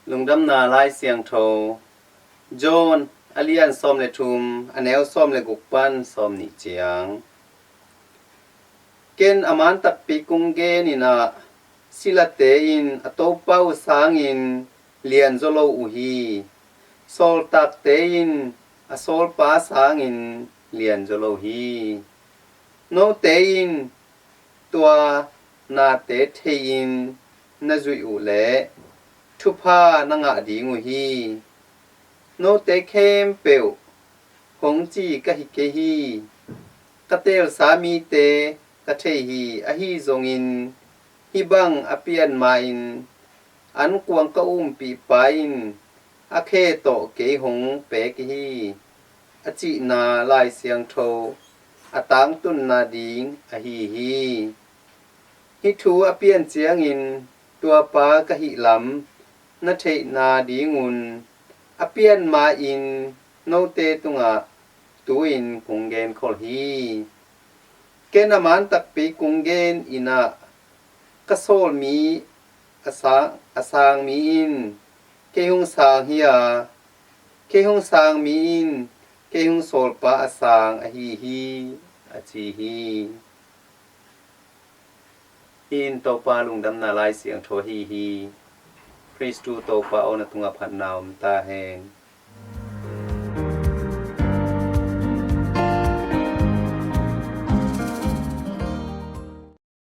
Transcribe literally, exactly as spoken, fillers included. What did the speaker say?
Lungdamna Lai Siangtho, John a lian sawm le thum, a neu sawm le guk pan sawm nih ciang. Ken a man takpi kong gen in ah, silate in a topa uh sangin lianzaw lo uh hi. Sawltakte in a sawlpa sangin lianzaw lo hi. Note in tua nate thei-in na zuih uh leh thupha na ngah ding uh hi. Note khempeuh hong ci ka hi kei hi. Ka teelsa mite ka thei hi, ahi zongin hih bang a pian ma-in ankuang ka umpihpa in a khe tawh kei hong pek hi, a cihna Lai Siangtho a tangtunna ding ahi hi. Hih thu a pian ciangin tuapa ka hih lam na theihna dingun a pian ma-in note tungah tu-in kong genkhol hi. Ken a man takpi kong gen in ah, ka sawlmi a sang, a sangmi in kei hong sang hi a, kei hong sangmi in kei hong sawlpa a sang ahi hi, a ci hi. Hih in Topa lungdamna Lai Siangtho ahi hi. Khristu Topa aw, na tungah phatna om ta hen.